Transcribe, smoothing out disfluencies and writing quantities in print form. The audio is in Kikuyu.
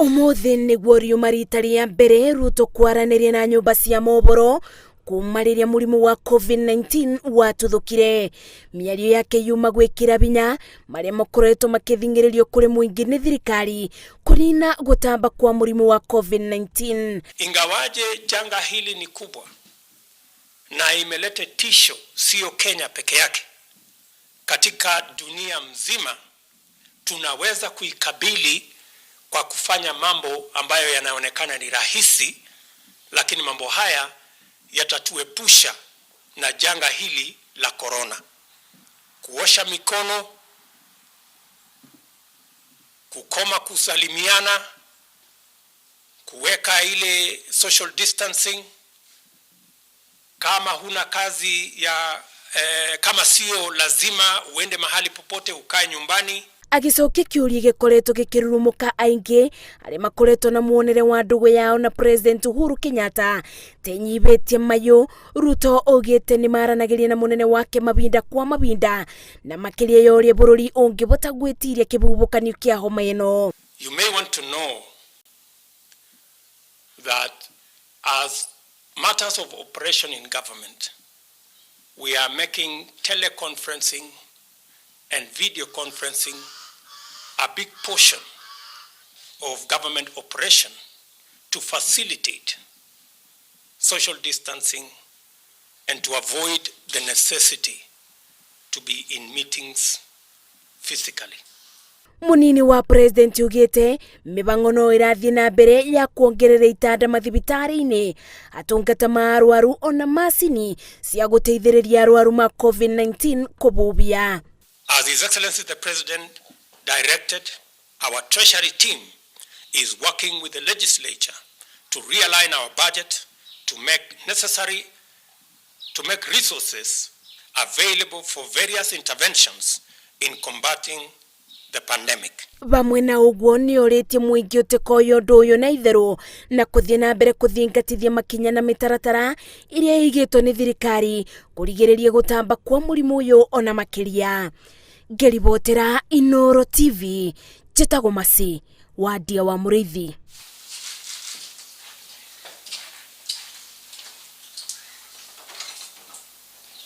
Ũmũthĩ nĩguo riuma rita rĩa mbere Ruto kwaranĩria na nyũmba cia mohoro kuma rĩrĩa mũrimũ wa COVID-19 watuthũkire. Mĩario yake yuma gwĩkĩra binya marĩa makoretwo makĩthing'ĩrĩrio kũrĩ mũingĩ nĩ thirikari kũnina gũtamba kwa mũrimũ wa COVID-19. Ingawaje janga hili ni kubwa na imeleta tisho, sio Kenya peke yake, katika dunia mzima, tunaweza kuikabili kwa kufanya mambo ambayo yanaonekana ni rahisi, lakini mambo haya yatatuepusha na janga hili la korona. Kuosha mikono, kukoma kusalimiana, kuweka ile social distancing. Kama huna kazi ya kama sio lazima uende mahali popote, ukae nyumbani. Agĩcokia kĩũria gĩkoretwo gĩkĩrurumũka aingĩ arĩa makoretwo na muonere wa ndũgũ yao na President Uhuru Kenyatta tenyibĩtie mayũ, Ruto augĩte nĩ maranagĩria na mũnene wake mabinda kwa mabinda na makĩria ya ũrĩa bũrũri ũngĩbota gwĩtiria kĩbubũkanio kĩa homa ĩno. You may want to know that as matters of operation in government, we are making teleconferencing and video conferencing a big portion of government operation to facilitate social distancing and to avoid the necessity to be in meetings physically. Munini wa president ugite mibango no irathie na mbere ya kuongerera itanda mathibitari-inĩ, atungata ma arwaru ona macini cia guteithĩrĩria arwaru ma COVID-19 kũbubia. As His Excellency the President directed, our Treasury team is working with the legislature to realign our budget to make resources available for various interventions in combating the pandemic. Vamwe na ũguo nĩ ũrĩtie mũingĩ ũtĩkoya ũndũ ũyũ na itherũ na kũthiĩ na mbere kũthingatithia makinya na mĩtaratara ĩrĩa ĩigĩtwo nĩ thirikari kũrigĩrĩria gũtamba kwa mũrimũ ũyũ ona makĩria. Ngĩribotera Inooro TV, njĩtagwo Masi Wandia wa Mũrĩithi.